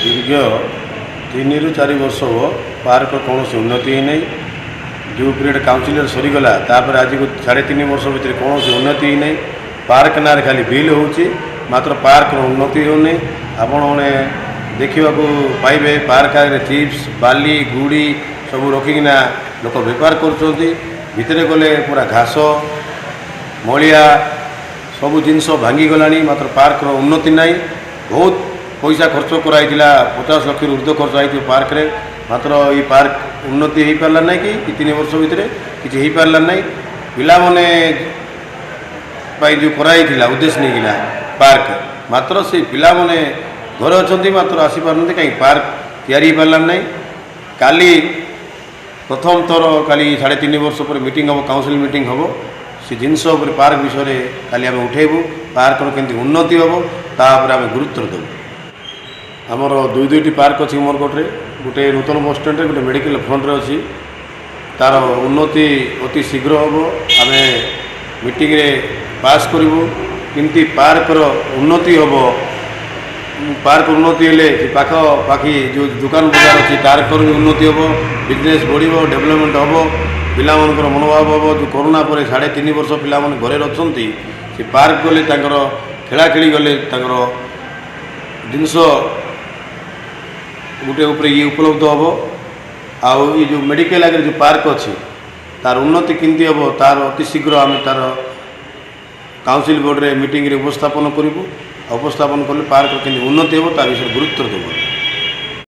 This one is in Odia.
ଦୀର୍ଘ 3ରୁ 4 ବର୍ଷ ହେବ ପାର୍କର କୌଣସି ଉନ୍ନତି ହେଇନାହିଁ। ଯେଉଁ ପିରିୟଡ଼ କାଉନସିଲର ସରିଗଲା, ତାପରେ ଆଜିକୁ 3.5 ବର୍ଷ ଭିତରେ କୌଣସି ଉନ୍ନତି ହେଇନାହିଁ। ପାର୍କ ନାଁରେ ଖାଲି ବିଲ୍ ହେଉଛି, ମାତ୍ର ପାର୍କର ଉନ୍ନତି ହେଉନି। ଆପଣମାନେ ଦେଖିବାକୁ ପାଇବେ, ପାର୍କ ଆଗରେ ଚିପ୍ସ, ବାଲି, ଗୁଡ଼ି ସବୁ ରଖିକିନା ଲୋକ ବେପାର କରୁଛନ୍ତି। ଭିତରେ ଗଲେ ପୁରା ଘାସ, ମଳିଆ, ସବୁ ଜିନିଷ ଭାଙ୍ଗିଗଲାଣି, ମାତ୍ର ପାର୍କର ଉନ୍ନତି ନାହିଁ। ବହୁତ ପଇସା ଖର୍ଚ୍ଚ କରାହେଇଥିଲା, 50 ଲକ୍ଷରୁ ଉର୍ଦ୍ଧ୍ୱ ଖର୍ଚ୍ଚ ହେଇଥିବ ପାର୍କରେ। ମାତ୍ର ଏଇ ପାର୍କ ଉନ୍ନତି ହେଇପାରିଲା ନାହିଁ କି ଏଇ 3 ବର୍ଷ ଭିତରେ କିଛି ହେଇପାରିଲା ନାହିଁ। ପିଲାମାନେ ପାଇଁ ଯେଉଁ କରାହେଇଥିଲା ଉଦ୍ଦେଶ୍ୟ ନେଇକିନା ପାର୍କ, ମାତ୍ର ସେଇ ପିଲାମାନେ ଘରେ ଅଛନ୍ତି, ମାତ୍ର ଆସିପାରୁନାହାନ୍ତି। କାହିଁକି ପାର୍କ ତିଆରି ହେଇପାରିଲା ନାହିଁ। କାଲି ପ୍ରଥମ ଥର, କାଲି 3.5 ବର୍ଷ ପରେ ମିଟିଂ ହେବ, କାଉନସିଲ୍ ମିଟିଂ ହେବ। ସେ ଜିନିଷ ଉପରେ, ପାର୍କ ବିଷୟରେ କାଲି ଆମେ ଉଠେଇବୁ। ପାର୍କର କେମିତି ଉନ୍ନତି ହେବ, ତା ଉପରେ ଆମେ ଗୁରୁତ୍ୱ ଦେବୁ। ଆମର ଦୁଇ ଦୁଇଟି ପାର୍କ ଅଛି ଉମରକୋଟରେ। ଗୋଟେ ନୂତନ ବସଷ୍ଟାଣ୍ଡରେ, ଗୋଟେ ମେଡ଼ିକାଲ ଫ୍ରଣ୍ଟରେ ଅଛି। ତାର ଉନ୍ନତି ଅତି ଶୀଘ୍ର ହେବ। ଆମେ ମିଟିଂରେ ପାସ୍ କରିବୁ କେମିତି ପାର୍କର ଉନ୍ନତି ହେବ। ପାର୍କ ଉନ୍ନତି ହେଲେ ସେ ପାଖ ପାଖି ଯେଉଁ ଦୋକାନ ବଜାର ଅଛି, ତାର ବି ଉନ୍ନତି ହେବ, ବିଜନେସ୍ ବଢ଼ିବ, ଡେଭଲପମେଣ୍ଟ ହେବ, ପିଲାମାନଙ୍କର ମନୋଭାବ ହେବ। ଯେଉଁ କରୋନା ପରେ 3.5 ବର୍ଷ ପିଲାମାନେ ଘରେ ଅଛନ୍ତି, ସେ ପାର୍କ ଗଲେ, ତାଙ୍କର ଖେଳା ଖେଳି ଗଲେ, ତାଙ୍କର ଜିନିଷ ଗୋଟେ ଉପରେ ଇଏ ଉପଲବ୍ଧ ହେବ। ଆଉ ଏଇ ଯେଉଁ ମେଡ଼ିକାଲ ଆଗରେ ଯେଉଁ ପାର୍କ ଅଛି, ତାର ଉନ୍ନତି କେମିତି ହେବ, ତାର ଅତି ଶୀଘ୍ର ଆମେ ତାର କାଉନସିଲ୍ ବୋର୍ଡ଼ରେ ମିଟିଂରେ ଉପସ୍ଥାପନ କରିବୁ। ଆଉ ଉପସ୍ଥାପନ କଲେ ପାର୍କର କେମିତି ଉନ୍ନତି ହେବ, ତା ବିଷୟରେ ଗୁରୁତ୍ୱ ଦେବୁ।